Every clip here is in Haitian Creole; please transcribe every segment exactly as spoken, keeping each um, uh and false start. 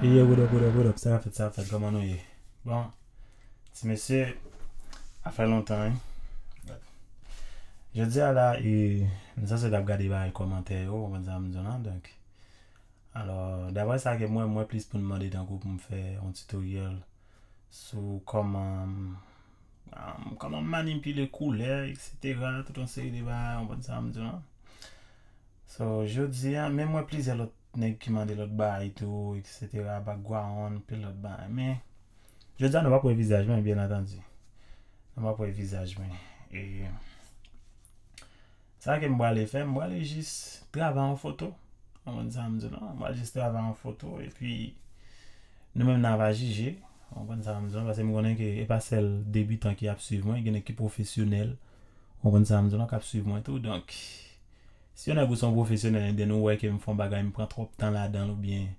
Yo, what up, what up, what up? Sa k ap fèt, sa k ap fèt, kòman nou ye? Bon, ti mesye, sa fè lontan, wi. Jodi a la, e, m sanse t ap gade bagay kòmantè yo, ou konprann sa m di w lan, donk. Alò, daprè sa ke mwen, mwen plis pou m mande tankou pou m fè yon tutorial sou kòman, um, kòman manipile koulè, et cetera, tout yon seri de bagay, ou konprann sa m di w lan. So, jodi a, menm mwen plizyè lòt nèg ki mande lòt bagay tou, et cetera, background, pil lòt bagay. Men, jodi a, nou p ap wè vizaj mwen, byen antandi. Nou p ap wè vizaj mwen. E sa ke m prale fè, m prale jis travay yon foto. Ou konprann sa m di w lan? M prale jis travay yon foto, epi nou menm n a va jije. Ou konprann sa m di w lan? Paske m konnen ke e pa sèl debitan ki ap swiv mwen, gen nèg ki pwofesyonèl. Ou konprann sa m di w lan, k ap swiv mwen tou. Donk, si yon nèg ou se yon pwofesyonèl, and then ou wè ke m fè yon bagay, m pran twòp tan ladan l, oubyen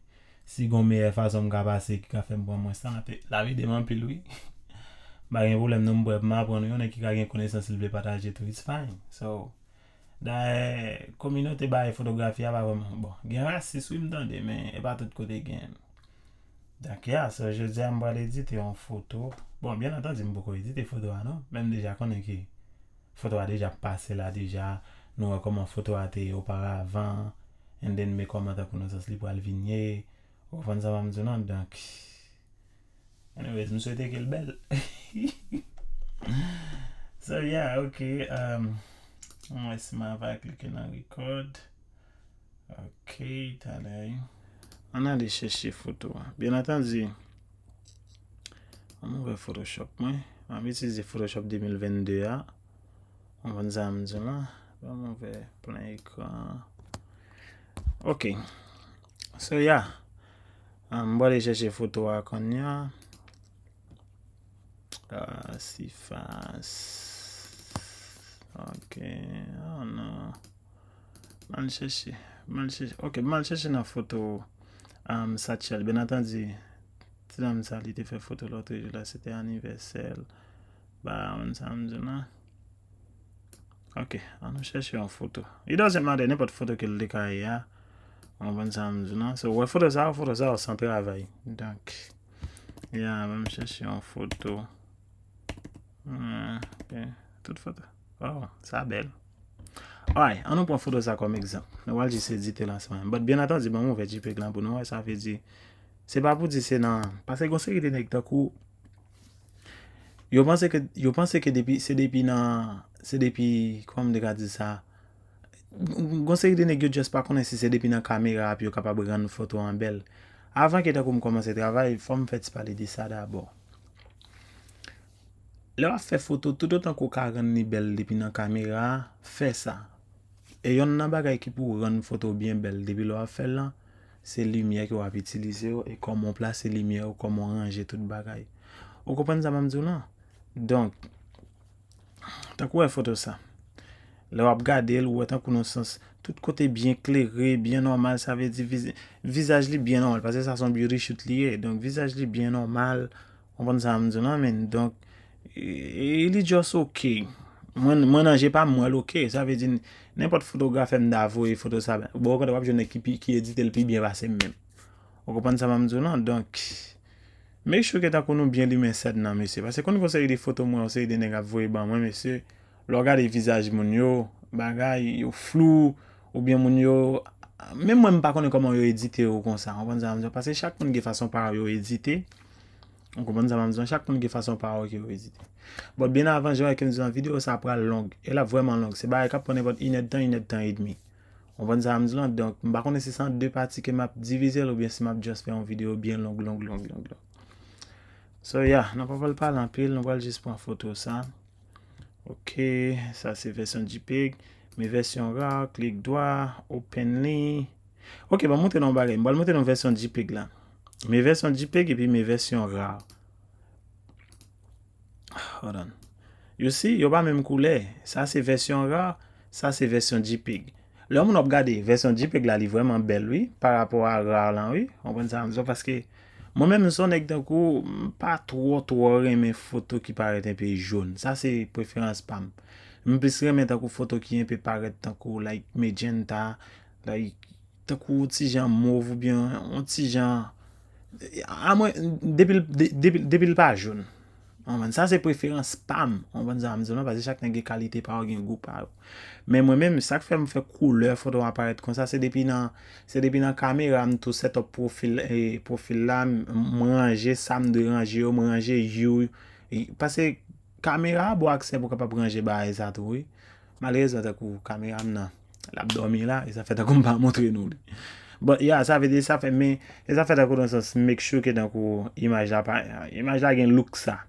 si gen yon meyè fason m ka pase ki ka fè m pran mwens tan, l ap, l ap ede m anpil, wi. M pa gen pwoblèm non, m prè pou m aprann, wi. Yon nèg ki ka gen konesans li vle pataje tou, it's fine. So, dayè, kominote bagay fotografi a pa vrèman, bon, gen rasis, wi, m tande, men e pa tout kote gen. Donk, ya, so, jodi a, m pral edite yon foto. Bon, byen antandi, m poko edite foto a, non, men m deja konnen ke foto a deja pase la, deja, nou wè kòman foto a te ye oparavan, and then, men kòman tankou nan sans li pral vin ye, ou konprann sa m ap di w lan, donk, anyways, m swete ke l bèl. So, yeah, ok, um, m wè si m ava klike nan record. Ok, talè. Ann ale chèche foto a. Byen antandi, ann ouvè Photoshop mwen. M ap itilize Photoshop de mil vennde a. Ou konprann sa m di w lan? Ban m ouvè plen ekran. Ok. So, yeah. Ah, m prale chèche foto a kounye a. Ah, sifas. Ok. Oh non. M al chèche. M al chèche. Ok, m al chèche nan foto, um, Satchèl. Byen antandi, ti dam sa, li te fè foto lòt jou la, se te anivèsè l. Ba, moun sa m di w lan. Ok, ann nou chèche yon foto. It doesn't matter, nenpòt foto ke l te ka ye a. Ou konprann sa m di w lan? So, wè foto sa, foto sa, san travay. Donk, ya, ban m chèche yon foto. Hmm, ok, tout foto. Oh, sa bèl. Alright, ann nou pran foto sa kòm egzanp. Nou pral jis edite l ansanm. But, byen antandi, ban m ouvè JPEG lan pou nou wè, sa vle di, se pa pou di se nan, paske gon seri de nèg tankou, yo panse ke, yo panse ke depi, se depi nan, se depi, kòman m te ka di sa? Gon seri de nèg yo just pa konnen si se depi nan kamera a pou yo kapab rann foto an bèl. Avan ke tankou m kòmanse travay, fò m fè ti pale de sa dabò. Lè w ap fè foto, toutotan ke w ka rann li bèl depi nan kamera a, fè sa. E yonn nan bagay ki pou rann foto w byen bèl depi lè w ap fè l lan, se limyè ke w ap itilize yo e kòman w plase limyè yo, kòman w ranje tout bagay. Ou konprann sa m ap di w lan? Donk, tankou w wè foto sa. Lè w ap gade l, ou wè tankou nan sans, tout kote byen klere, byen nòmal, sa vle di viz-, vizaj li byen nòmal, paske sa se yon beauty shoot li ye. Donk, vizaj li byen nòmal, ou konprann sa m di w lan, men. Donk, e, e li just ok. Mwen, mwen nan je pa m, m wè l ok. Sa vle di, nenpòt fotograf m ta voye foto sa, bon, okontrè, w ap jwenn nèg ki pi, ki edite l pi byen pase m menm. Ou konprann sa m ap di w lan? Donk, make sure ke tankou nou byen limen sèn nan, mesye. Paske konn gon seri de foto mwen, yon seri de nèg ap voye ban mwen, mesye. Lè w gade vizaj moun yo, bagay, yo flou, oubyen moun yo, menm mwen m pa konnen kòman yo edite yo konsa, ou konprann sa m di w? Paske chak moun gen fason pa yo edite. Ou konprann sa m ap di w? Chak moun gen fason pa yo ke yo edite. But byen avan, jan ke m di w lan, videyo sa pral long. E l ap vrèman long. Se bagay k ap pran nenpòt inèdtan, inèdtan edmi. Ou konprann sa m di w lan? Donk, m pa konnen si se an de pati ke m ap divize l oubyen si m ap just fè yon videyo byen long, long, long, long, long. So, yeah, nou pa pral pale anpil, nou pral jis pran foto sa. Ok, sa se vèsyon JPEG. Men vèsyon RAW, klik dwa, open li. Ok, ban m montre nou yon bagay. M pral montre nou vèsyon JPEG la. Men vèsyon JPEG epi men vèsyon RAW. Hold on. You see, yo pa menm koulè. Sa se vèsyon RAW, sa se vèsyon JPEG. Lè yon moun ap gade vèsyon JPEG la, li vrèman bèl, wi, pa rapò a RAW lan, wi. Ou konprann sa m di w? Paske mwen menm, m se yon nèg tankou, m pa twò, twò renmen foto ki parèt enpe jòn. Sa se preferans pa m. M plis renmen tankou foto ki enpe parèt tankou, like, magenta, like, tankou ti jan mov oubyen yon ti jan, a mwen, depi l, de- depi, depi l pa joun. Ou konprann? Sa se preferans pa m. Ou konprann sa m di w lan? Paske chak nèg gen kalite pa yo, gen gou pa yo. Men mwen menm, sa k fè m fè koulè foto a parèt konsa, se depi nan, se depi nan kamera m tou set up pwofil, e, pwofil la, m, m ranje sa m dwe ranje yo, m ranje hue. E, paske kamera a ba w aksè pou w kapab ranje bagay sa tou, wi. Malerezman, tankou kamera m nan, l ap dòmi la, e sa fè tankou m pa montre nou li. But, yeah, sa vle di, sa fè, men, e sa fè tankou nan sans, make sure ke tankou imaj la pa, imaj la gen look sa.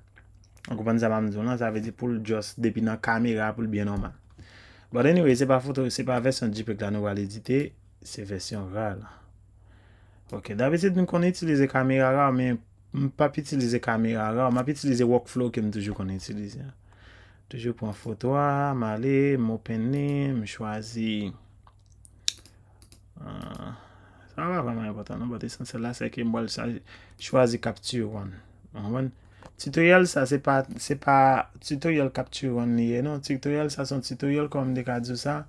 Ou konprann sa m ap di w lan, sa vle di pou l just depi nan kamera pou l byen nòmal. But anyway, se pa foto, se pa vèsyon JPEG la nou pral edite, se vèsyon RAW la. Ok, dabitid m konn itilize kamera RAW, men m p ap itilize kamera RAW, m ap itilize workflow ke m toujou konn itilize a. Toujou pran foto a, m ale, m open li, m chwazi. Ah, sa pa vrèman enpòtan non, but esansyèl la se ke m pral sa- chwazi Capture One. Ou konprann? Tutorial sa se pa, se pa tutorial Capture One li ye non. Tutorial sa se yon tutorial, kòman m te ka di w sa.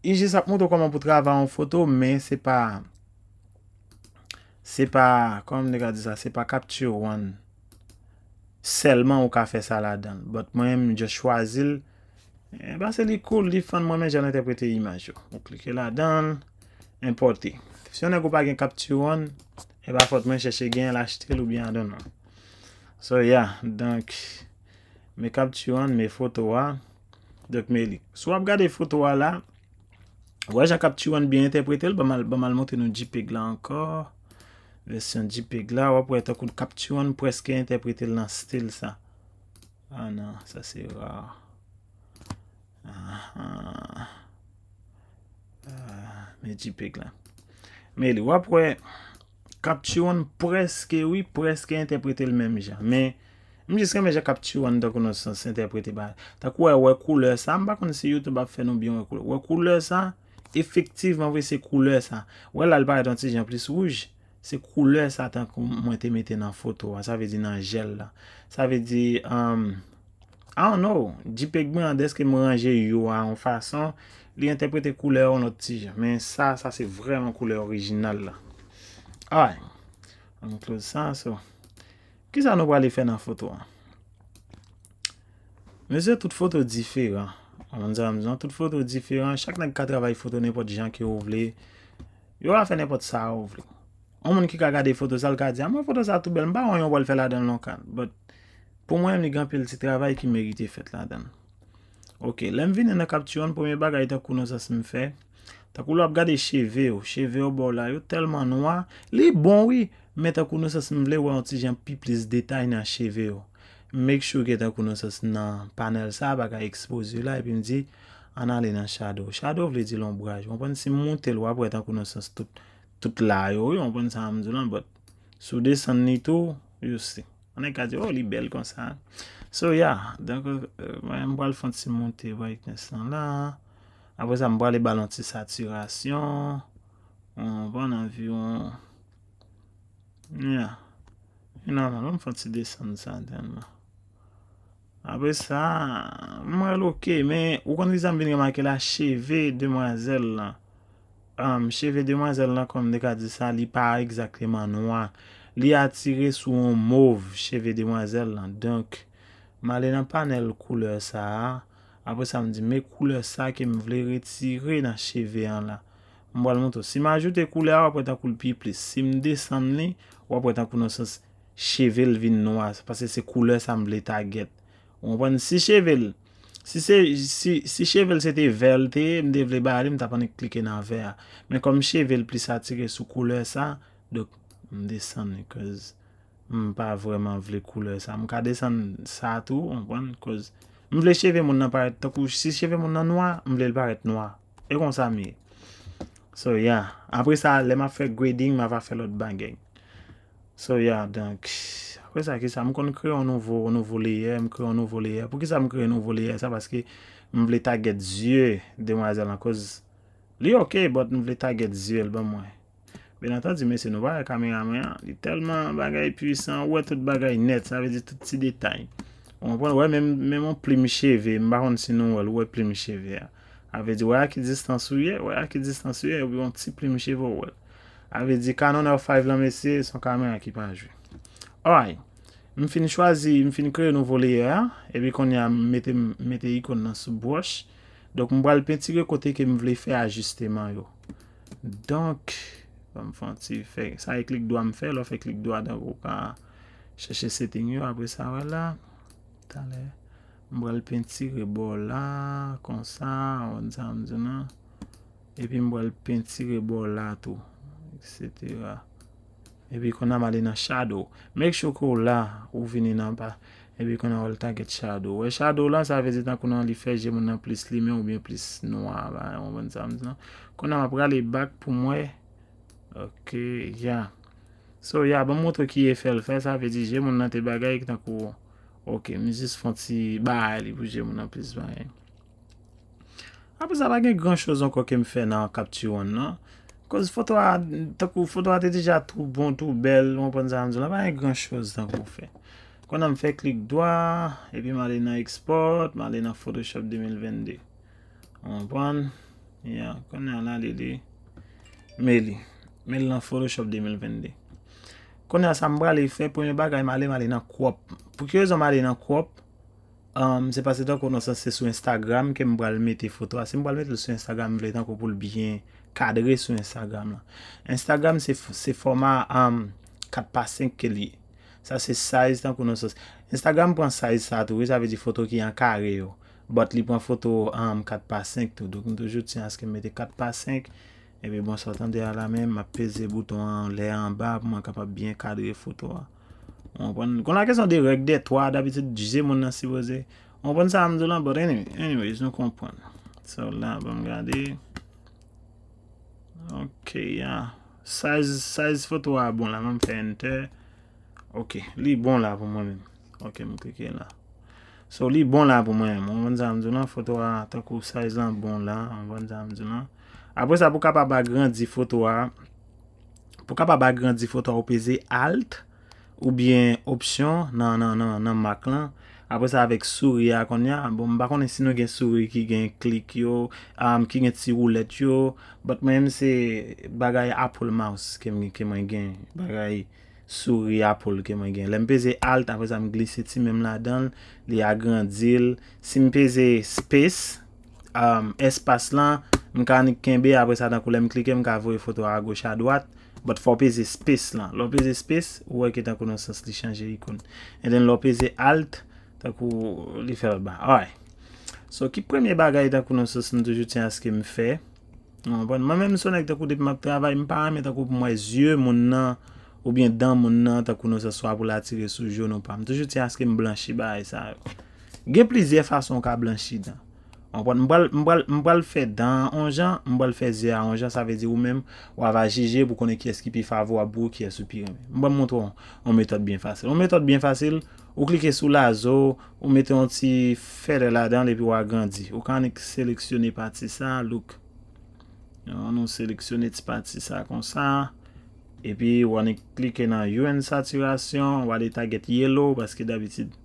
Li jis ap montre w kòman pou travay yon foto, men se pa, se pa, kòman m te ka di sa, se pa Capture One sèlman ou ka fè sa ladan l. But mwen menm, m just chwazi l. E, paske li cool, li fun, mwen menm jan l entèprete imaj yo. Ou klike ladan l, enpòte. Si yon nèg ou pa gen Capture One, e pa fòt mwen, chèche gen l, achte l oubyen I don't know. So, yeah, donk, men Capture One, men foto a. Donk, men li. Si w ap gade foto a la, ou wè jan Capture One byen entèprete l, ban m al, ban m al montre nou JPEG la ankò. Vèsyon JPEG la, w ap wè tankou Capture One prèske entèprete l nan stil sa. Ah non, sa se RAW. Ah, ah. Ah, men JPEG la. Men li, w ap wè Capture One prèske, wi, prèske entèprete l menm jan. Men, m jis renmen jan Capture One tankou nan sans entèprete bagay. Tankou wè, wè koulè sa, m pa konn si YouTube ap fè nou byen wè koulè. Wè koulè sa, efektivman vre se koulè sa. Wè la l parèt yon ti jan plis wouj. Se koulè sa tankou mwen te mete nan foto a. Sa vle di nan jèl la. Sa vle di, um, I don't know. JPEG mwen an, dèske m ranje yo a yon fason, li entèprete koulè a yon lòt ti jan. Men sa, sa se vrèman koulè orijinal la. Alright. Ann close sa, so. Kisa nou prale fè nan foto a? Mesye, tout foto diferan. Ou konprann sa m di w lan? Tout foto diferan. Chak nèg ka travay foto nenpòt jan ke ou vle. Yo ka fè nenpòt sa ou vle. Yon moun ki ka gade foto sa, l ka di, "A mwen, foto sa tou bèl, m pa wè yon pral fè ladan l yon kad." But, pou mwen, li gen anpil ti travay ki merite fèt ladan l. Ok, lè m vini nan Capture One, premye bagay tankou nan sans m fè, tankou lè w ap gade cheve w, cheve w bò w la, yo tèlman nwa, li bon wi, men tankou nan sans m vle wè yon ti jan pi plis detay nan cheve w. Make sure ke tankou nan sans nan panèl sa, bagay ekspoze la, epi m di, ann ale nan shadow. Shadow vle di lonbraj. Ou konprann? Si m moute l, w ap wè tankou nan sans tout, tout la yo, wi, ou konprann sa m di w lan, but si w desann li tou, you see. Yon nèg ka di, "Oh, li bèl konsa." So, yeah. Donk, euh, mwen, m pral fè yon ti moute brightness lan la. Apre sa, m prale ba l yon ti satirasyon. Ou konprann, anviwon, yeah. E nòmal, m fè yon ti desann sa tèlman. Apre sa, m wè l ok, men ou konn kisa m vin remake la, cheve demwazèl lan. Um, cheve demwazèl lan, kòm m te ka di sa, li pa egzakteman nwa. Li atire sou yon mov cheve demwazèl lan. Donk, m ale nan panèl koulè sa a. Apre sa, m di, men koulè sa ke m vle retire nan cheve an la. M pral montre w. Si m ajoute koulè a, w ap wè tankou l pi plis. Si m desann li, w ap wè tankou nan sans cheve l vin nwa. Paske se koulè sa m vle target. Ou konprann? Si cheve l, si se, si, si cheve l se te vè l te ye, m te vle ba li, m t ap annik klike nan vè a. Men kòm cheve l plis atire sou koulè sa, donk, m desann li, 'cause m pa vrèman vle koulè sa. M ka desann sa tou, ou konprann? 'Cause m vle cheve moun nan parèt, tankou si cheve moun nan nwa, m vle l parèt nwa. E konsa m ye. So, yeah. Apre sa, lè m ap fè grading, m ap fè lòt bagay. So, yeah, donk, apre sa, kisa? M konn kreye yon nouvo, yon nouvo layer, m kreye yon nouvo layer. Poukisa m kreye nouvo layer sa? Paske m vle target zye demwazèl lan, 'cause li ok, but m vle target zye l ban mwen. Byen antandi, mesye, nou pa wè kamera mwen an, li tèlman bagay pwisan, ou wè tout bagay nèt, sa vle di tout ti detay. Ou konprann? Ou wè menm, menm yon plim cheve, m pa konn si nou wè l, ou wè plim cheve a. Sa vle di, wè a ki distans ou ye, wè a ki distans ou ye, epi yon ti plim cheve ou wè l. A vle di Canon R five lan, mesye, se yon kamera ki pa jwe. Alright. M fin chwazi, m fin kreye nouvo layer a, epi kounye a m mete, m mete ikòn nan sou brush. Donk, m pral pentire kote ke m vle fè ajisteman yo. Donk, ban m fè yon ti fè, sa e klik dwa m fè, lè w fè klik dwa, donk ou ka chèche setting yo, apre sa, wè la, talè, m pral pentire bò la, konsa, w konn sa m di w nan. Epi m pral pentire bò la tou, et cetera. Epi kounye a m ale nan shadow. Make sure ke w la, ou vini nan pa. Epi kounye a w al target shadow. Wè shadow la, sa vle di tankou nan li fè je moun nan plis limen oubyen plis nwa, ba, w konprann sa m di lan. Kounye a m ap rale back pou m wè. Ok, ya. So, ya, ban m montre ki efè l fè, sa vle di je moun nan te bagay tankou, ok, m jis fè yon ti bagay li pou je moun nan plis bagay. Apre sa, pa gen gran choz ankò ke m fè nan Capture One nan. Koz foto a, tankou foto a te deja tou bon, tou bèl, ou konprann sa m di w la, pa gen gran choz tankou w fè. Kounye a m fè klik dwa, epi m ale nan Export, m ale nan Photoshop de mil vennde. Ou konprann? Ya, kounye a la, li, li. Men li. Men li nan Photoshop de mil vennde. Kounye a, sa m prale fè, premye bagay, m ale, m ale nan crop. Pou ki rezon m ale nan crop? Um, se paske tankou nan sans se sou Instagram ke m pral mete foto a. Si m pral mete l sou Instagram, m vle tankou pou l byen kadre sou Instagram lan. Instagram se, f- se fòma um, kat pa senk ke li ye. Sa se size tankou nan sans. Instagram pran size sa tou, wi, sa vle di foto ki an kare yo. But li pran foto um, kat pa senk tou. Donk m toujou tyen aske m mete kat pa senk. Epi bon, sa w tande a la menm, m ap peze bouton an lè anba pou mwen kapab byen kadre foto a. Ou konprann? Kon la kesyon de règ de twa, dabitid, je moun nan sipoze. Ou konprann sa m di w lan, but anyway, anyways, nou konprann. So la, ban m gade. Ok, ya. Size, size foto a bon la, ban m fè enter. Ok, li bon la pou mwen menm. Ok, m klike la. So, li bon la pou mwen menm. Ou konprann sa m di w lan, foto a, tankou size lan bon la, ou konprann sa m di w lan. Apre sa, pou kapab agrandi foto a, pou kapab agrandi foto a, ou peze Alt oubyen opsyon nan, nan, nan, nan Mac lan. Apre sa, avèk souri a kounye a, bon, m pa konnen si nou gen souri ki gen klik yo, um, ki gen ti woulèt yo, but mwen menm se bagay Apple mouse ke m, ke mwen gen, bagay souri Apple ke mwen gen. Lè m peze Alt, apre sa m glise ti men m ladan l, li agrandi l. Si m peze space, um, espas lan, m ka annik kenbe, apre sa tankou lè m klike, m ka voye foto a agoch adwat, but fò w peze space lan. Lè w peze space, ou wè ke tankou nan sans li chanje ikon. And then lè w peze Alt, tankou li fè lòt ba. Alright. So, ki premye bagay tankou nan sans m toujou tyen aske m fè? Ou konprann? Mwen menm, se yon nèg tankou depi m ap travay, m pa renmen tankou pou m wè zye moun nan, oubyen dan moun nan, tankou nan sans swa pou l atire sou joun ou pa. M toujou tyen aske m blanchi bagay sa yo. Gen plizyè fason w ka blanchi dan. Ou konprann? M pral, m pral, m pral fè dan an on jan, m pral fè zye a on jan, sa vle di ou menm, w ava jije pou konnen kiyès ki pi favorab pou ou, kiyès ou pi renmen. M pral montre w yon metòd byen fasil. Yon metòd byen fasil, ou klike sou lazo, ou mete yon ti feather ladan l epi w agrandi. Ou ka annik seleksyone pati sa, look. An nou seleksyone ti pati sa konsa. Epi w annik klike nan hue and saturation, w ale target yellow, paske dabitid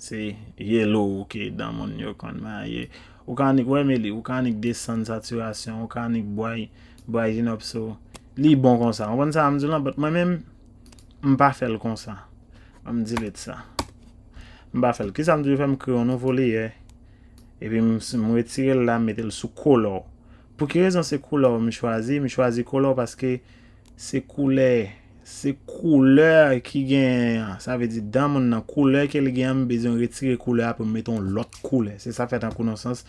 se yellow ke dan moun yo konn maye. Ou ka annik wè, men li, ou ka annik desann saturation, ou ka annik bway, brighten up, so li bon konsa. Ou konprann sa m di w lan, but mwen menm, m pa fè l konsa. An m delete sa. M pa fè l. Kisa m toujou fè? M kreye yon nouvo layer. Epi m, m retire l la, m mete l sou color. Pou ki rezon se color m chwazi? M chwazi color paske se koulè, se koulè ki genyen an. Sa vle di dan moun nan, koulè ke li genyen an, m bezwen retire koulè a pou m mete yon lòt koulè. Se sa fè tankou nan sans,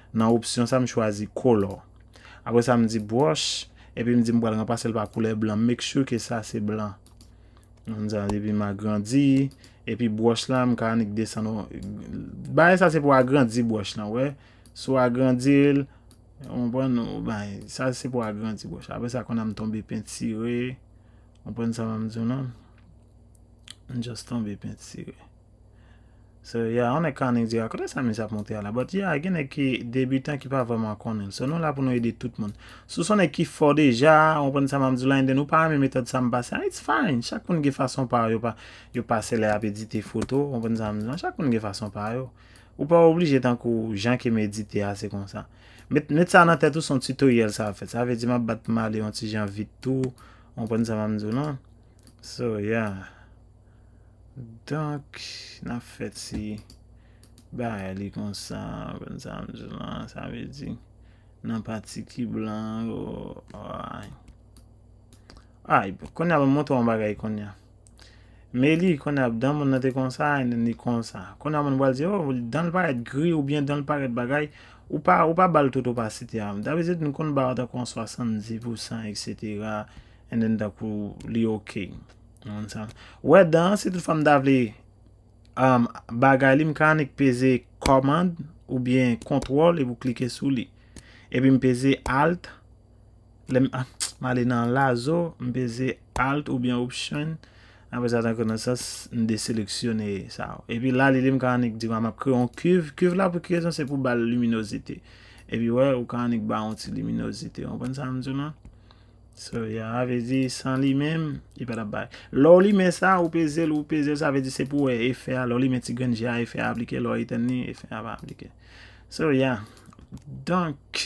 nan opsyon sa, m chwazi color. Apre sa, m di brush, epi m di m pral ranplase l pa koulè blan. Make sure ke sa se blan. Konn sa, epi m agrandi, epi brush la, m ka annik desann. Bagay sa se pou agrandi brush lan, wè. Si w agrandi l, ou konprann, ou bay, sa se pou agrandi brush la. Apre sa, kounye a m tonbe pentire. Ou konprann sa m di w lan? M just tonbe pentire. So, yeah, yon nèg ka annik di, "A kote sa misye ap montre a la?" But, yeah, gen nèg ki debitan ki pa vrèman konnen l. So, nou la pou nou ede tout moun. Si w se yon nèg ki fò deja, ou konprann sa m ap di w la, and then ou pa renmen metòd sa m pase a, it's fine. Chak moun gen fason pa yo, pa, yo pase lè y ap edite foto, ou konprann sa m di w la, chak moun gen fason pa yo. Ou pa oblije tankou jan ke m edite a, se konsa. Met, met sa nan tèt ou, se yon tutorial sa ap fèt. Sa vle di m ap bat m ale yon ti jan vit tou, Ou konprann sa m ap di w lan? So, yeah. Donk, n ap fè ti bagay li konsa, ou konprann sa m di w lan, sa vle di, nan pati ki blan yo, ay. Ay, kounye a, m montre yon bagay kounye a. Men li, kounye a, dan moun nan te konsa, and then li konsa. Kounye a, moun pral di, oh, dan l parèt gri oubyen dan l parèt bagay, ou pa, ou pa ba l tout opasite a. Dabitid, nou konn ba w tankou yon swasanndis pousan, et cetera, and then tankou li oke. Ou konprann sa? Wè, dan, si tout fwa m ta vle, um, bagay li, m ka annik peze command oubyen control epi w klike sou li. Epi m peze alt. Lè m, ah, m ale nan lazo, m peze alt oubyen option. Apre sa, tankou nan sans, m deseleksyone sa yo. Epi la, li di m ka annik di m ap kreye yon kuiv. Kuiv la, pou ki rezon? Se pou ba l liminozite. Epi, wè, ou ka annik ba yon ti liminozite. Ou konprann sa m di w lan? So, yeah, sa vle di, san li menm, li pa t ap bay. Lè w limen sa, ou peze l, ou peze l, sa vle di se pou w wè efè a. Lè w limen ti grenn je a, efè a aplike. Lè w etenn li, efè a pa aplike. So, yeah. Donk,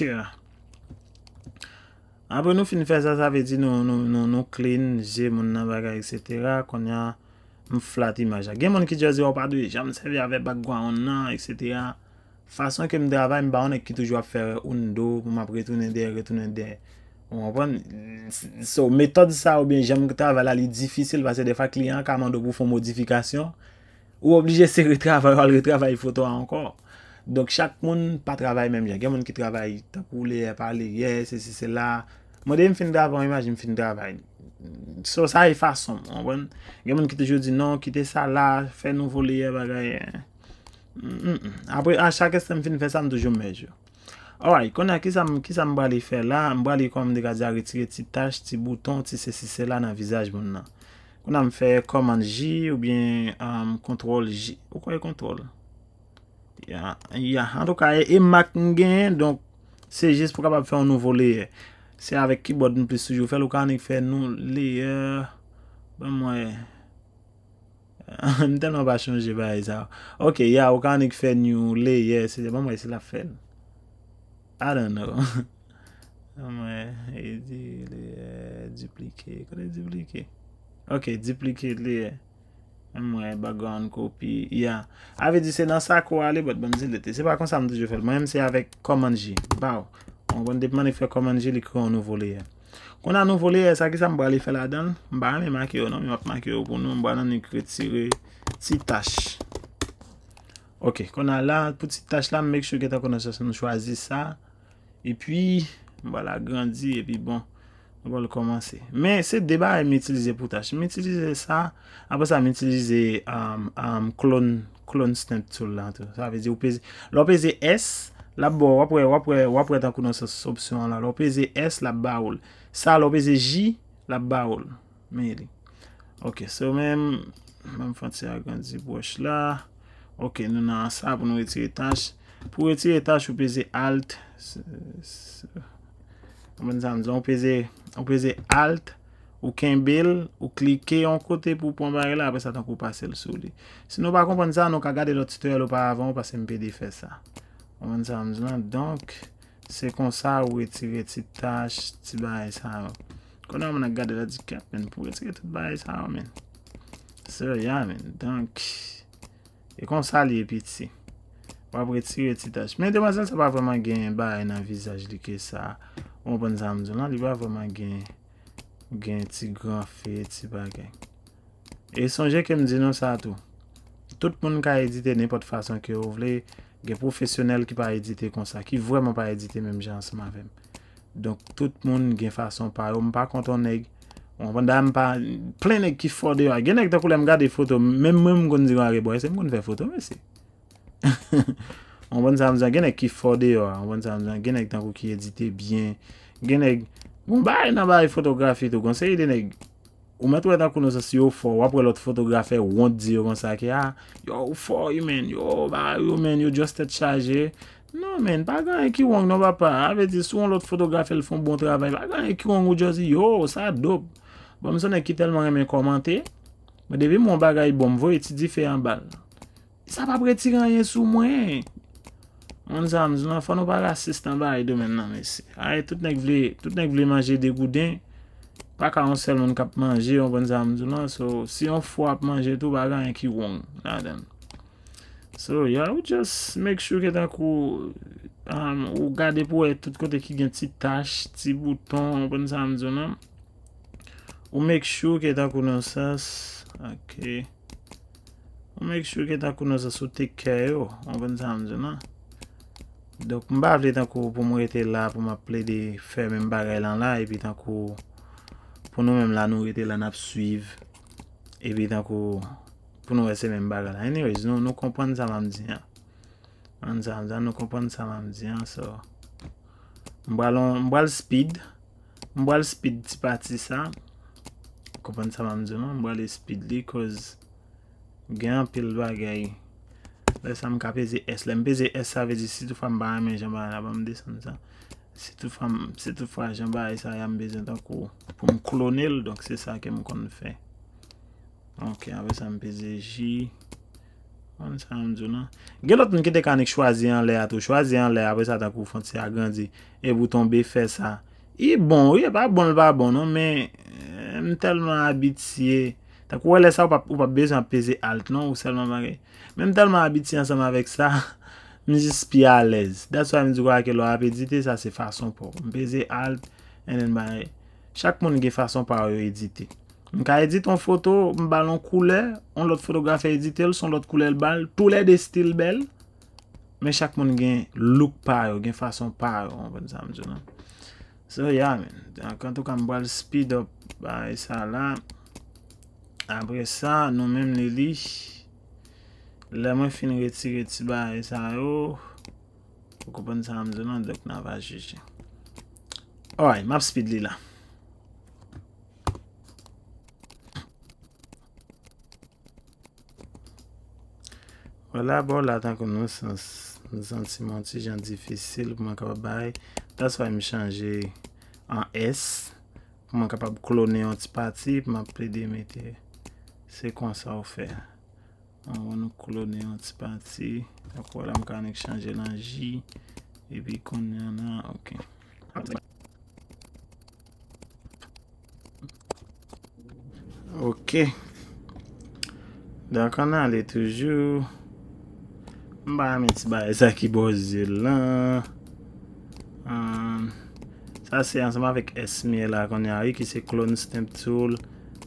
apre nou fin fè sa, sa vle di nou, nou, nou, nou clean je moun nan, bagay, et cetera. Kounye a, m flat imaj la. Gen moun ki just di, "Oh, w pa dwe janm sèvi avè background nan, et cetera." Fason ke m travay, m pa yon nèg ki toujou ap fè undo pou m ap retounen dèyè, retounen dèyè. Ou konprann? So, metòd sa oubyen jan m travay la, li difisil paske defwa kliyan an ka mande w pou w fè yon modifikasyon. Ou oblije se retravay, w al retravay foto a ankò. Donk, chak moun pa travay menm jan. Gen moun ki travay tankou leyè pa leyè, sesi, sela. Mwen, depi m fin travay yon imaj, m fin travay. So, sa e fason m, ou konprann? Gen moun ki toujou di, "Non, kite sa la, fè nouvo leyè, bagay." Mm, mm, mm. Apre, a chak enstan m fin fè sa, m toujou mèj yo. Alright, kounye a, kisa m, kisa m prale fè la? M prale, kòman m te ka di a, retire ti tach, ti bouton, ti sesi, sela nan vizaj moun nan. Kounye a, m fè command J oubyen, um, control J. Ou kwè control? Ya, ya. Antouka, e, e Mac m genyen, donk, se jis pou kapab fè yon nouvo layer. Se avèk keyboard m plis toujou fè l, ou ka annik fè nou layer. Ban m wè. M tèlman pa chonje bagay sa yo. Ok, ya, ou ka annik fè new layer, se, ban m wè si l ap fè l. I don't know. Ban m wè, e di layer, duplike. Kote duplike? Ok, duplicate layer. Ban m wè, background copy, ya. A vle di se nan sa kou ale, but ban m delete. Se pa konsa m toujou fè l. Mwen menm se avèk command J. Baw. Ou konprann, depi m annik fè command J, li kreye yon nouvo layer. Kounye a nouvo layer sa, kisa m prale fè ladan l? M pa renmen make yo non, men m ap make yo pou nou. M pral annik retire ti tach. Ok, kounye a la, pou ti tach la, m make sure ke tankou nan sans nou chwazi sa. Epi, m pral agrandi, epi bon, nou pral kòmanse. Men se de bagay m itilize pou tach. M itilize sa, apre sa m itilize, um, um, clone, clone stamp tool la tou. Sa vle di ou peze, lè w peze S, l ap ba w, w ap wè, w ap wè, w ap wè tankou nan sans opsyon an la. Lè w peze S, l ap ba w l. Sa, lè w peze J, l ap ba w l. Men li. Ok, so menm, menm fè yon ti agrandi brush la. Ok, nou nan sa pou nou retire tach. Pou retire tach, ou peze Alt. S-, s-, konprann sa m di, ou peze, ou peze Alt, ou kenbe l, ou klike yon kote pou w pran bagay la, apre sa tankou w pase l sou li. Si nou pa konprann sa, nou ka gade lòt tutorial oparavan, paske m pede fè sa. Konprann sa m di lan? Donk, se konsa ou retire ti tach, ti bagay sa yo. Kounye a moun ap gade la di, "Kèt, men, pou retire tout bagay sa yo, men." So, yeah, men. Donk, e konsa li ye piti. W ap retire ti tach. Men demwazèl sa pa vrèman gen bagay nan vizaj li ke sa. Ou konprann sa m di w lan? Li pa vrèman gen, gen ti gran fe, ti bagay. E sonje ke m di nou sa tou. Tout moun ka edite nenpòt fason ke yo vle. Gen pwofesyonèl ki pa edite konsa, ki vrèman pa edite menm jan ansanm avè m. Donk, tout moun gen fason pa yo. M pa kont yon nèg. Ou konprann? Dayè, m pa, plen nèg ki fò deyò a. Gen nèg tankou lè m gade foto, menm mwen m konn di yon arebò, èske m konn fè foto, mesye? Ou konprann sa m di? Gen nèg ki fò deyò a. Ou konprann sa m di? Gen nèg tankou ki edite byen. Gen nèg, bon, bagay nan bagay fotografi tou. Gon seri de nèg, ou mèt wè tankou nan sans yo fò, w ap wè lòt fotograf fè wont di yo konsa ke, ah, yo, ou fò, yo, men, yo, bagay yo, men, yo just tèt chaje. Non, men, pa gen anyen ki wrong non, papa. A vle di, si yon lòt fotograf fè l fè yon bon travay, pa gen anyen ki wrong, ou just di, yo, sa dope. Bon, m se yon nèg ki tèlman renmen kòmante. Men depi m wè yon bagay bon, m voye ti dife anba l. Sa p ap retire anyen sou mwen. Ou konn sa m di lan, fò nou pa rasis nan bagay domèn nan, mesye. Ay, tout nèg vle, tout nèg vle manje degouden. pa ka yon sèl moun k ap manje, w konprann sa m di w lan. So, si yon fwa ap manje tou, pa gen anyen ki wrong ladan l. So, yeah, ou just make sure ke tankou, um, ou gade pou wè tout kote ki gen ti tach, ti bouton, w konprann sa m di w lan. Ou make sure ke tankou nan sans, ok. Ou make sure ke tankou nan sans ou take care yo, w konprann sa m di w lan. Donk, m pa vle tankou pou m rete la, pou m ap plede fè menm bagay lan la, epi tankou pou nou menm la, nou rete la, n ap swiv. Epi tankou pou nou wè se menm bagay la. Anyways, nou, nou konprann sa m ap di an. Konprann sa m di an, nou konprann sa m ap di an, so. M pral on, m pral speed. M pral speed ti pati sa. Konprann sa m ap di an, m pral speed li, cause gen anpil bagay. Lè sa m ka peze S. Lè m peze S, sa vle di si toutfwa m pa renmen jan bagay la, ban m desann sa. Si toutfwa m, si toutfwa jan bagay sa ya m bezwen tankou pou m klone l, donk se sa ke m konn fè. Ok, apre sa m peze J. Konn sa m di w lan. Gen lòt moun ki te ka nik chwazi anlè a tou. Chwazi anlè, apre sa tankou fon ti agrandi. Epi w tonbe fè sa. Li bon, wi, e pa bon, l pa bon, non, men, eh, m tèlman abitye. Tankou wè lè sa, ou p ap, ou p ap bezwen ap peze Alt, non, ou sèlman bagay. Men m tèlman abitye ansanm avèk sa, m jis pi alèz. That's why m di w ke lè w ap edite, sa se fason pa w. M peze Alt, and then bagay. Chak moun gen fason pa yo edite. M ka edite yon foto, m ba l yon koulè, yon lòt fotograf edite l, se yon lòt koulè l ba l, toulède stil bèl, men chak moun gen look pa yo, gen fason pa yo, w konprann sa m di w lan. So, yeah, man. Donk, antouka, m pral speed up bagay sa la. Apre sa, nou menm li li, lè mwen fin retire ti bagay sa yo, ou konprann sa m di w lan, donk n a va jije. Alright, m ap speed li la. Vwala, bò la, tankou nou sans-, nou santi m yon ti jan difisil pou mwen kapab bay. That's why m chanje an S, pou mwen kapab klone yon ti pati, pou m ap plede mete. Se konsa w fè. Anvan nou klone yon ti pati. Tankou la, m ka annik chanje l an J. Epi kounye a la, ok. Ok. Donk, ann ale toujou. M pa renmen ti bagay sa ki bò zye l lan. Ahn, sa se ansanm avèk S M Y la kounye a, wi, ki se Clone Stamp Tool.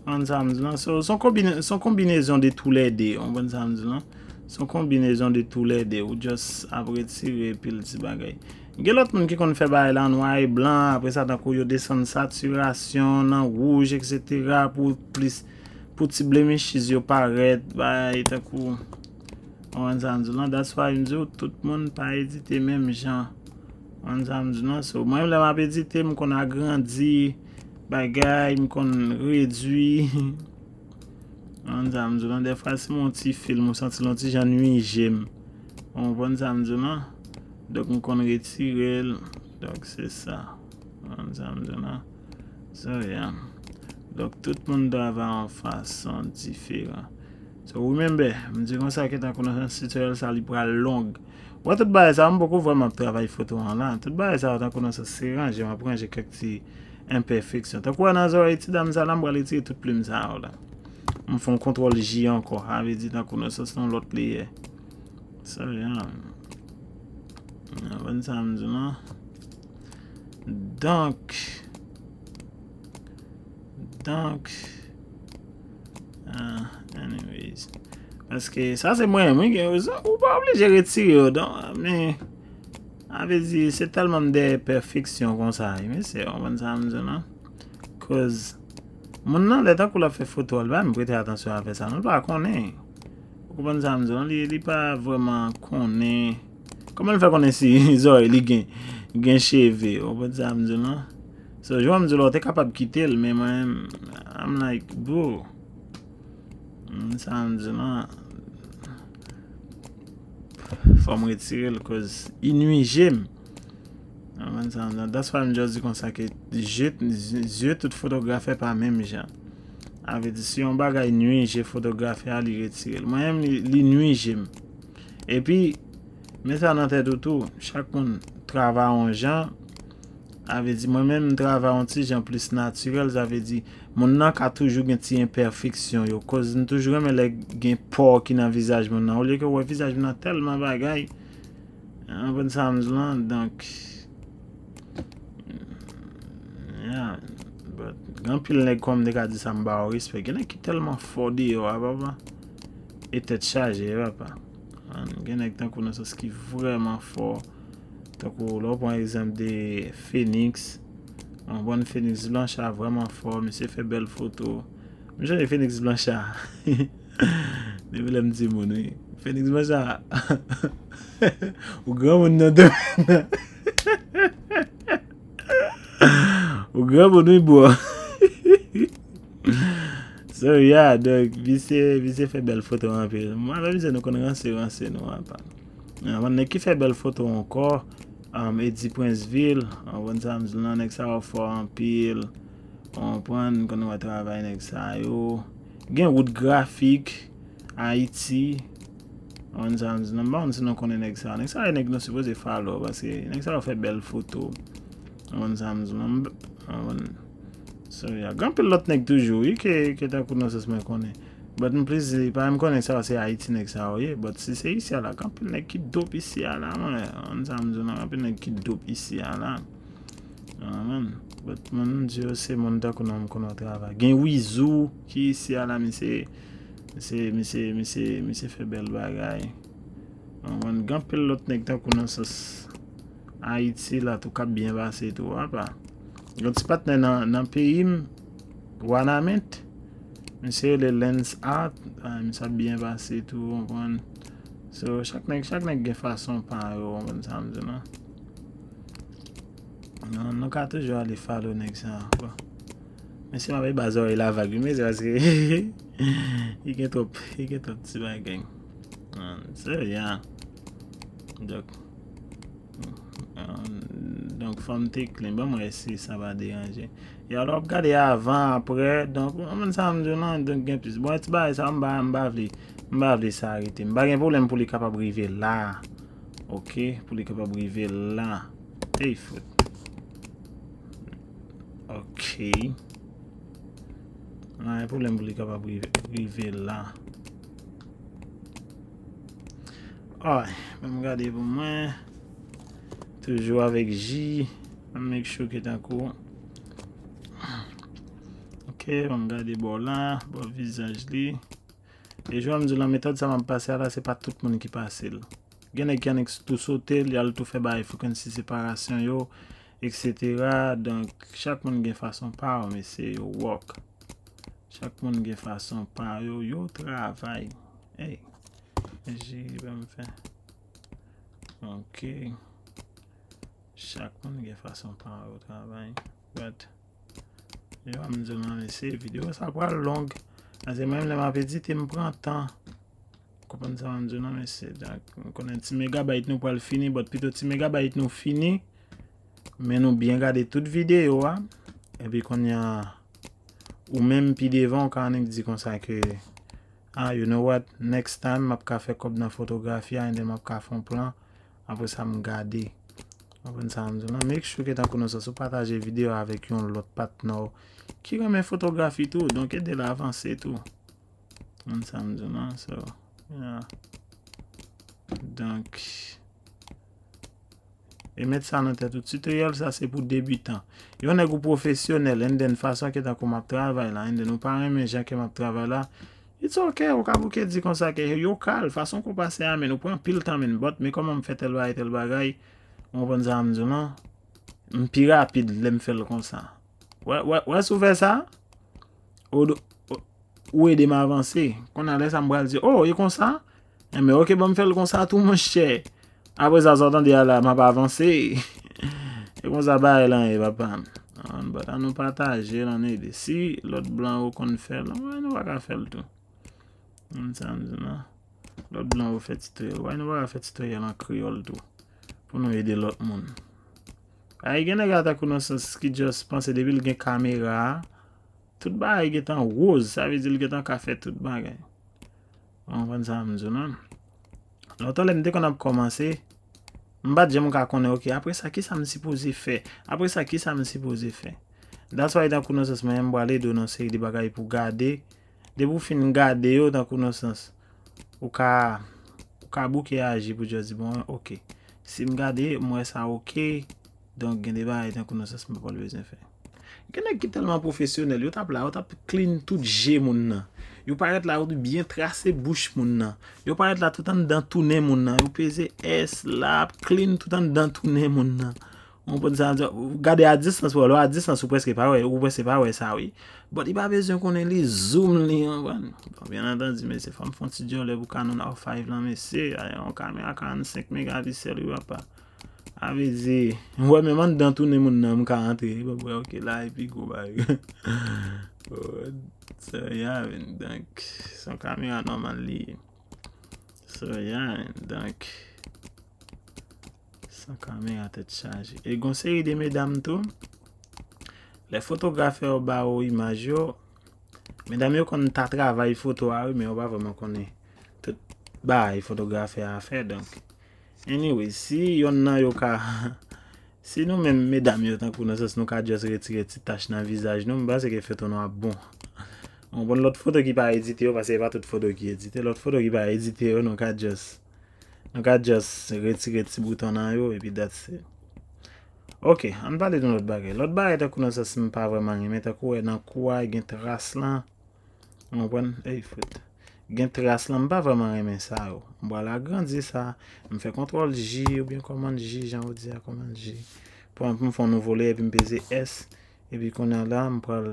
Konn sa m di lan. So, se yon konbine-, se yon konbinezon de toulède. Ou konprann sa m di lan? Se yon konbinezon de toulède. Ou just ap retire pil ti bagay. Gen lòt moun ki konn fè bagay la nwa e blan, apre sa tankou yo desann satirasyon nan wouj, etsetera, pou plis, pou ti blemishes yo parèt, bagay tankou, w konprann sa m di w lan, that's why m di w, tout moun pa edite menm jan. W konprann sa m di w lan, so, mwen menm lè m ap edite, m konn agrandi bagay, m konn redwi. Konprann sa m di w lan, dèfwa si m wè yon ti film, ou santi l yon ti jan nui je m. Ou konprann sa m di w lan? Donk, m konn retire l. Donk, se sa. Konprann sa m di w lan? So, yeah. Donk, tout moun travay yon fason diferan. So, remember, m di konsa ke tankou nan tutorial sa, li pral long. Wè tout bagay sa, m poko vrèman ap travay foto an la. Tout bagay sa, tankou nan sans se ranje, m ap ranje kèk ti enpèfeksyon. Tankou wè nan zòrèy ti dam sa la, m pral retire tout plim sa yo la. M fè yon kontwòl J ankò. Sa vle di tankou nan sans yon lòt leyè. Sa vle di, ah. Konprann sa m di w lan? Donk, donk, ah, anyways. Paske sa se mwen, mwen gen rezon. Ou pa oblije retire yo, donk, men, sa vle di, se tèlman m dèyè pèfeksyon konsa, wi, mesye, w konprann sa m di w lan? Cause, moun nan, lè tankou l ap fè foto a, l pa menm prete atansyon a fè sa, non, l pa konnen. Ou konprann sa m di w lan? Li, li pa vrèman konnen. Kòman l fè konnen si zòrèy li gen, gen cheve? Ou konprann sa m di w lan? So, jan m di w la, ou te kapab kite l, men mwen, I'm like, bro. Mm, sa m di w lan, fò m retire l, cause li nui je m. Ou konprann sa m di w lan? That's why m just di konsa ke je, zye tout fotografè pa menm jan. Sa vle di, si yon bagay nui je fotografè a, li retire l. Mwen menm, li, li nui je m. Epi, men sa nan tèt ou tou, chak moun travay yon jan, Sa vle di, mwen menm, m travay yon ti jan plis natirèl, sa vle di, moun nan ka toujou gen ti enpèfeksyon yo. Koz m toujou renmen lè gen pò ki nan vizaj moun nan. Olye ke w wè vizaj moun nan tèlman bagay, w konprann sa m di lan, donk, yeah, but, gen anpil nèg kòm m te ka di sa m ba yo respè. Gen nèg ki tèlman fò deyò a, papa. E tèt chaje, papa. Gen nèg tankou nan sans ki vrèman fò. Tankou, lè w pran egzanp de Phoenix. Bon, bon, Phoenix Blanchard vrèman fò, misye fè bèl foto. M sonje Phoenix Blanchard. Depi lè m timoun, wi. Phoenix Blanchard. Ou granmoun nan domèn nan. Ou granmoun, wi, bro. So, yeah, donk, misye, misye fè bèl foto anpil. Mwen avè misye, nou konn ranse, ranse nou, apa. Yon nèg ki fè bèl foto ankò, um, Eddy Princeville, w konprann sa m di lan, nèg sa yo fò anpil. W konprann, m konn wè travay nèg sa yo. Gen Wood Graphic, Ayiti. W konprann sa m di lan, m pa konn si nou konnen nèg sa yo. Nèg sa yo, nèg nou sipoze follow, paske nèg sa yo fè bèl foto. W konprann sa m di lan, m, w konprann. So, yeah. Gen anpil lòt nèg toujou, wi, ke, ke tankou nan sans mwen konnen. But m plis di, pa m konnen sa se Ayiti nèg sa yo ye. But si se isi a la, gen anpil nèg ki dope isi a la, mwen. Konn sa m di w, gen anpil nèg ki dope isi a la. Ah, man. But moun m di yo se moun tankou nan m konn wè travay. Gen Wizou ki isi a la, misye, misye, misye, misye, misye fè bèl bagay. Konprann? Gen anpil lòt nèg tankou nan sans Ayiti la tou k ap byen pase tou, apa. Gen ti patnè nan, nan peyi m, Wanament. Misye rele Lens Art, ah, misye ap byen pase tou, konprann. So, chak nèg, chak nèg gen fason pa yo, konprann sa m di w lan. Non, nou ka toujou ale follow nèg sa. Bon. Mesye, m ap ba zòrèy la vag, wi, mesye, paske li gen twòp, li gen twòp ti bagay. Ah, so, yeah. Donk, ah, donk, fò m te clean. Ban m wè si sa pa deranje. E alò, w ap gade avan, aprè. Donk, w konprann sa m di w lan, donk, gen plis. Bon, ti bagay sa, m pa, m pa vle, m pa vle sa rete. M pa gen pwoblèm pou li kapab rive la. Ok, pou li kapab rive la. Ey, fout. Ok. Mwen gen pwoblèm pou li kapab rive, rive la. Ay, ban m gade pou mwen. Toujou avèk J. Ban m make sure ke tankou. Ok, ban m gade bò la, bò vizaj li. E jodi a m di w lan, metòd sa m ap pase a la, se pa tout moun ki pase l. Gen nèg ki annik tou sote l, y al tou fè bagay frequency separasyon yo, et cetera. Donk, chak moun gen fason pa yo, mesye, yo work. Chak moun gen fason pa yo, yo travay. Ey, jiri ban m fè. Ok. Chak moun gen fason pa yo travay. But, yo, m di w lan, mesye, videyo sa pral long. Paske mwen, lè m ap edite, m pran tan. Konprann sa m di w lan, mesye. Donk, m konnen ti megabayt nou pral fini, but pito ti megabayt nou fini, men nou byen gade tout videyo a. Epi kounye a, ou menm pi devan, ou ka annik di konsa ke, ah, you know what, next time, m ap ka fè kòb nan fotografi a, and then m ap ka fè yon plan. Apre sa, m gade. Konprann sa m di w lan? Make sure ke tankou nan sans ou pataje videyo a avèk yon lòt patnè w ki renmen fotografi tou. Donk, ede l avanse tou. Konprann sa m di w lan? So, yeah. Donk, e met sa nan tèt ou. Tutorial sa se pou debitan. Yon nèg ou pwofesyonèl, and then fason ke tankou m ap travay la, and then ou pa renmen jan ke m ap travay la, it's ok, ou ka bouke di konsa ke yo kal, fason ke w pase a, men ou pran pil tan, men, but, men kòman m fè tèl bagay, tèl bagay, ou konprann sa m di w lan? M pi rapid lè m fè l konsa. Wè, wè, wè si w fè sa, ou, ou, ou ede m avanse. Kounye a lè sa m pral di, oh, e konsa? Enben, ok, ban m fè l konsa tou, monchè. Apre sa, sa w tande a la, m ap avanse. E konsa bagay lan ye, papa. An, but an nou pataje l, ann ede. Si lòt blan yo konn fè l, why nou pa ka fè l tou? Konn sa m di w lan? Lòt blan yo fè tutorial, why nou pa ka fè tutorial an kreyòl tou? Pou nou ede lòt moun. Ay, gen nèg la tankou nan sans ki just panse depi l gen kamera a, tout bagay gentan woz, sa vle di l gentan ka fè tout bagay. Ou konprann sa m di w lan? Lontan lè m te konn ap kòmanse, M pa t janm ka konnen, ok, apre sa, kisa m sipoze fè? Apre sa, kisa m sipoze fè? That's why, tankou nan sans mwen, m pral ede w nan seri de bagay pou gade. Depi w fin gade yo, tankou nan sans, ou ka, ou ka bouke aji pou just di, bon, ok. Si m gade, m wè sa ok, donk gen de bagay tankou nan sans m pa pral bezwen fè. Gen nèg ki tèlman pwofesyonèl, yo t ap la, yo t ap clean tout je moun nan. Yo parèt la, yo byen trase bouch moun nan. Yo parèt la, tout anndan tou nen moun nan. Yo peze S la, ap clean tout anndan tou nen moun nan. Ou konprann sa m di? Gade a distans, wè, lè w a distans, ou prèske pa wè, ou prèske pa wè sa, wi. But li pa bezwen konnen li zoom li, ou konprann? Bon, byen antandi, mesye, fò m fè yon ti djòlè pou Canon R five lan, mesye. Yon kamera karannsenk megapiksèl, wi, papa. A vle di, m wè menm anndan tou nen moun nan, m ka antre, wi, papa, ok, la, epi gwo bagay. Oh, so, yeah, man, donk, se yon kamera nòmal li ye. So, yeah, man, donk, se yon kamera tèt chaje. E gon seri de medam tou, lè fotografè yo ba yo imaj yo, medam yo konn ta travay foto a, wi, men yo pa vrèman konnen tout bagay fotografè a fè, donk. Anyway, si yonn nan yo ka, si nou menm medam yo, tankou nan sans nou ka just retire ti tach nan vizaj nou, m panse ke foto nou ap bon. Ou konprann lòt foto ki pa edite yo, paske e pa tout foto ki edite. Lòt foto ki pa edite yo, nou ka just, nou ka just retire ti bouton nan yo, epi that's it. Ok, ann pale de yon lòt bagay. Lòt bagay, tankou nan sans m pa vrèman renmen, tankou wè nan kou a, gen tras lan. Ou konprann? Ey, fout. Gen tras lan, m pa vrèman renmen sa yo. M pral agrandi sa. M fè kontwòl J oubyen kòmand J, jan yo di a, kòmand J. Pou, pou m fè yon nouvo layer, epi m peze S. Epi kounye a la, m pral,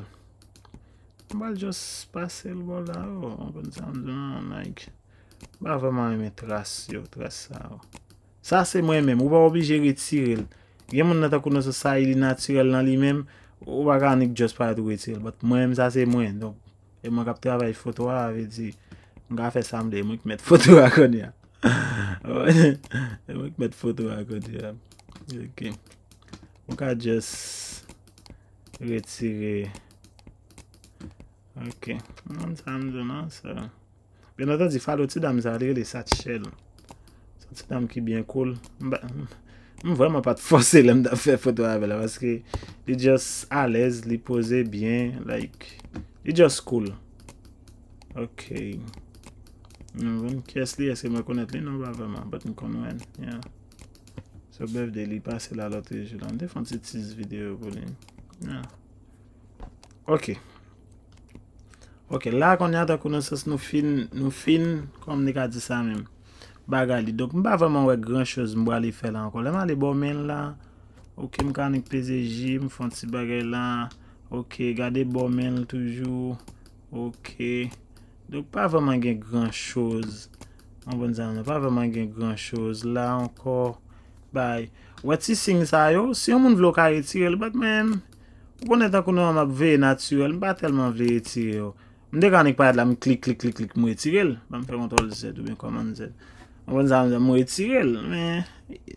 m pral just pase l bò la, yo. Ou konprann sa m di w lan, like, m pa vrèman renmen tras yo, tras sa yo. Sa se mwen menm, ou pa oblije retire l. Gen moun nan tankou nan sans sa, li natirèl nan li menm, ou pa ka annik just parèt ou retire l. But mwen menm, sa se mwen. Donk, e mwen k ap travay foto a, sa vle di, m ka fè sa m vle, e mwen ki mèt foto a kounye a. E mwen ki mèt foto a kounye a. Ok. Ou ka just retire. Ok. M konn sa m di w lan, so. Byen antandi, follow ti dam sa, li rele Satchel. Se yon ti dam ki byen cool. M pa, m vrèman pa t fòse lè m t ap fè foto avè l la, paske li just alèz, li poze byen, like, li just cool. Ok. M konn kiyès li, èske mwen konèt li? Non, pa vrèman, but m konn wè l, yeah. So, birthday li pase la lòt jou la. M te fè yon ti tease videyo pou li. Yeah. Ok. Ok, la kounye a tankou nan sans nou fin, nou fin, kòman m te ka di sa menm? Bagay li. Donk, m pa vrèman wè gran choz m prale fè la ankò. Lè m ale bò men l la, ok, m ka annik peze J, m fè yon ti bagay la. Ok, gade bò men l toujou. Ok. Donk, pa vrèman gen gran choz. Ou konprann sa m di w lan, pa vrèman gen gran choz la ankò. Bay. Wè ti siy sa yo, si yon moun vle w ka retire l, but men, ou konnen tankou nou an m ap veye natirèl, m pa tèlman vle retire yo. M te ka annik parèt la, m klik, klik, klik, klik, m retire l. Ban m fè kontwòl Z oubyen kòmand Z. Ou konprann sa m di w lan, m retire l, men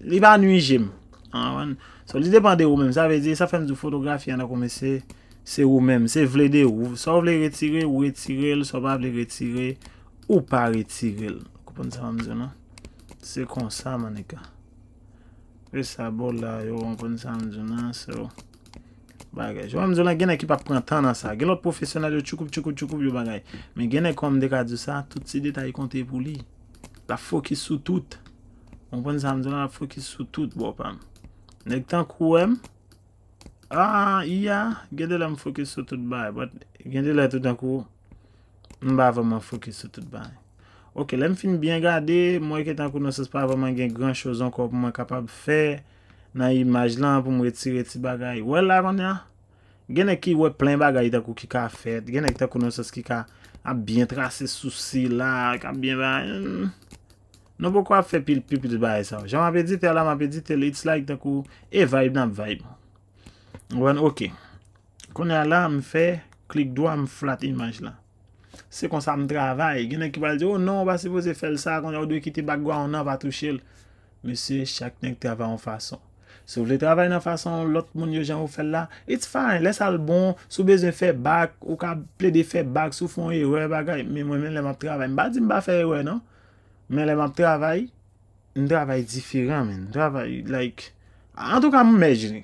li pa nui je m. Ou konprann? So, li depann de ou menm. Sa vle di, sa fè m di w fotografi an nan kòmanse, se ou menm, se vle de ou. Sa w vle retire, ou retire l, sa w pa vle retire, ou pa retire l. Ou konprann sa m di w lan? Se konsa, my nigga. E sa bò la, yo, ou konprann sa m di w lan, so, bagay. Jan m di w lan, gen nèg ki p ap pran tan nan sa. Gen lòt pwofesyonèl, yo tchoukoub, tchoukoub, tchoukoub, yo bagay. Men gen nèg, kòman m te ka di w sa, tout ti detay konte pou li. L ap fokis sou tout. Ou konprann sa m di w lan, l ap fokis sou tout, bro pa m. Nèg tankou w wè m, ah, iya, gen de lè m fokis sou tout bagay, but gen de lè tou tankou m pa vrèman fokis sou tout bagay. Ok, lè m fin byen gade, m wè ke tankou nan sans pa vrèman gen gran choz ankò pou mwen kapab fè nan imaj lan pou m retire ti bagay. Wè la kounye a? Gen nèg ki wè plen bagay tankou ki ka fèt, gen nèg tankou nan sans ki ka ap byen trase sousi la, k ap byen bay. Hmm. Nou poko ap fè pil, pil, pil bagay sa yo. Jan m ap edite a la, m ap edite l, it's like tankou e vibe n ap vibe. Ou konprann? Ok. Kounye a la, m fè klik dwa, m flat imaj la. Se konsa m travay. Gen nèg ki pral di, "Oh non, ou pa sipoze fè l sa, kounye a ou dwe kite background nan, pa touche l." Mesye, chak nèg travay yon fason. Si w vle travay nan fason lòt moun yo, jan yo fè l la, it's fine. Lè sa l bon, si w bezwen fè bak, ou ka plede fè bak, si w fè yon erè, bagay. Men mwen menm, lè m ap travay, m pa di m pa fè erè, non. Men lè m ap travay, M travay diferan, man. M travay, like, antouka, m mèj li.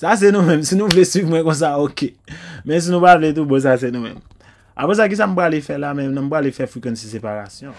Sa se nou menm. Si nou vle swiv mwen konsa, oke. Men si nou pa vle tou, bon, sa se nou menm. Apre sa, kisa m prale fè la menm? M prale fè frequency separation.